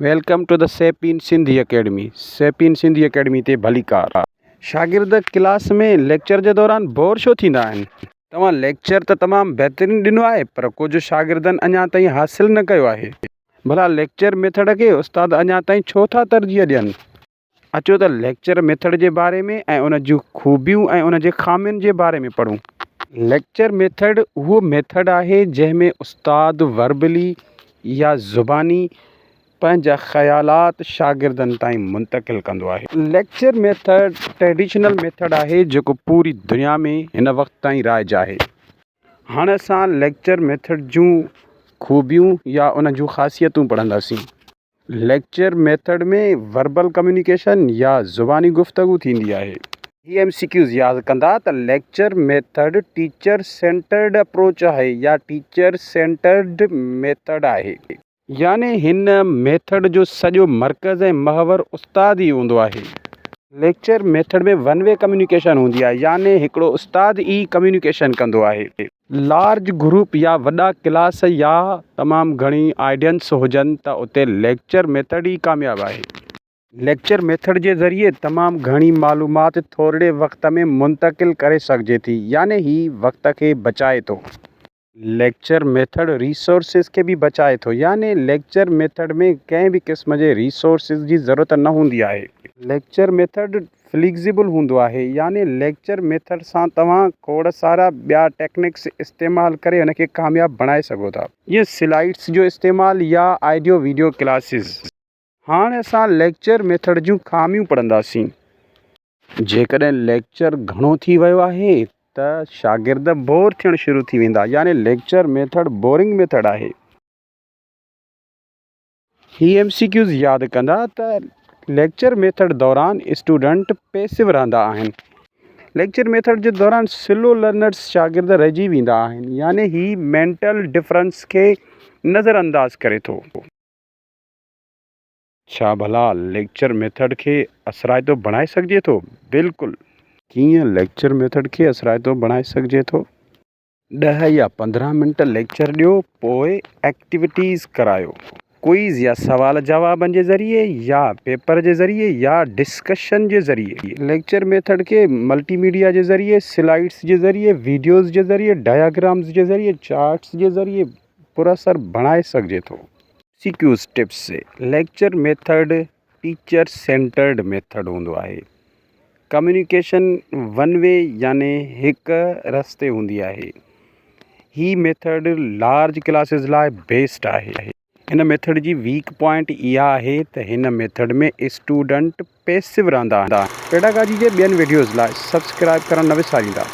Welcome to the Sapien Sindhi academy Sapien Sindhi academy تي ڀليڪار. شاگرد ڪلاس ۾ ليڪچر جي دوران بور ڇو ٿيندا آهن؟ توهان ليڪچر ته تمام بهترين ڏنو آهي پر ڪجهه شاگردن اڃا تائين حاصل نه ڪيو آهي. ڀلا ليڪچر ميٿڊ کي استاد اڃا تائين ڇو ٿا ترجيح ڏين؟ اچو ته ليڪچر ميٿڊ جي باري ۾ ۽ ان جون خوبيون ۽ ان جي خامين جي باري ۾ پڙهون. ليڪچر ميٿڊ اهو ميٿڊ آهي جنهن ۾ استاد وربلي يا زباني پنهنجا خيالات شاگردن تائين منتقل ڪندو آهي. ليڪچر ميٿڊ ٽريڊيشنل ميٿڊ آهي جيڪو پوري دنيا ۾ هن وقت تائين رائج آهي. هاڻ اسان ليڪچر ميٿڊ جون خوبيون يا ان جون خاصيتون پڙهنداسين. ليڪچر ميٿڊ ۾ وربل ڪميونيڪيشن يا زباني گفتگو ٿيندي آهي. هي ايم سي ڪيوز ياد ڪندا ته lecture method teacher centred approach آهي يا ٽيچر سينٽرڊ ميٿڊ آهي. يعني هن ميٿڊ جو سڄو مرڪز ۽ محور استاد ئي هوندو آهي. Lecture method ۾ one way communication هوندي آهي يعني هڪڙو استاد ئي ڪميونيڪيشن ڪندو آهي. لارج گروپ يا وڏا ڪلاس يا تمام گهڻي آڊينس هجن ته اتي ليڪچر ميٿڊ ئي ڪامياب آهي. ليڪچر ميٿڊ جي ذريعي تمام گهڻي معلومات ٿورڙي وقت ۾ منتقل ڪري سگهجي ٿي يعني هي وقت کي بچائي ٿو. ليڪچر ميٿڊ ريسورسز کي به بچائي ٿو يعني ليڪچر ميٿڊ ۾ ڪنهن به قسم جي ريسورسز جي ضرورت نه هوندي آهي. ليڪچر ميٿڊ فليگزيبل هوندو آهي يعني ليڪچر ميٿڊ سان توهان کوڙ سارا ٻيا ٽيڪنڪس استعمال ڪري ان کي ڪامياب بڻائي سگهو ٿا. جيئن سلائيڊس جو استعمال يا آڊيو ويڊيو ڪلاسز. هاڻ اسان ليڪچر ميٿڊ جون خاميون پڙهنداسين. جيڪڏهن ليڪچر گهڻو ٿي ويو آهي ته شاگرد بور ٿيڻ شروع ٿي ويندا يعني ليڪچر ميٿڊ بورنگ ميٿڊ آهي. هي ايم سي ڪيوز ياد ڪندا ته ليڪچر ميٿڊ دوران اسٽوڊنٽ پيسو رهندا آهن. ليڪچر ميٿڊ جي دوران سلو لرنرس شاگرد رهجي ويندا آهن يعني هي مينٽل ڊفرنس کي نظر انداز ڪري ٿو. ڇا ڀلا ليڪچر ميٿڊ کي اثرائتو بڻائي سگهجي ٿو؟ بلڪل! ڪيئن ليڪچر ميٿڊ کي اثرائتو بڻائي سگهجي ٿو؟ ڏهه يا 15 منٽ ليڪچر ڏيو پوء ايڪٽيوٽيز ڪرايو. ڪوئز يا سوال جوابن جي ذريعي يا پيپر جي ذريعي يا ڊسڪشن جي ذريعي. ليڪچر ميٿڊ کي ملٽي ميڊيا جي ذريعي، سلائيڊس جي ذريعي، ويڊيوز جي ذريعي، ڊاياگرامز جي ذريعي، چارٽس جي ذريعي پراثر بڻائي سگهجي ٿو. C Qs tips, lecture method teacher centred method هوندو آهي. ڪميونيڪيشن ون وي يعني هڪ رستي هوندي آهي. هي ميٿڊ لارج ڪلاسز لاء بيسٽ آهي. هن ميٿڊ جي ويڪ پوائنٽ اها آهي ته هن ميٿڊ ۾ اسٽوڊنٽ پيسو رهندا آهن. پيڊاگاجي جي ٻين وڊيوز لاء سبسڪرائب ڪرڻ نه وساريندا.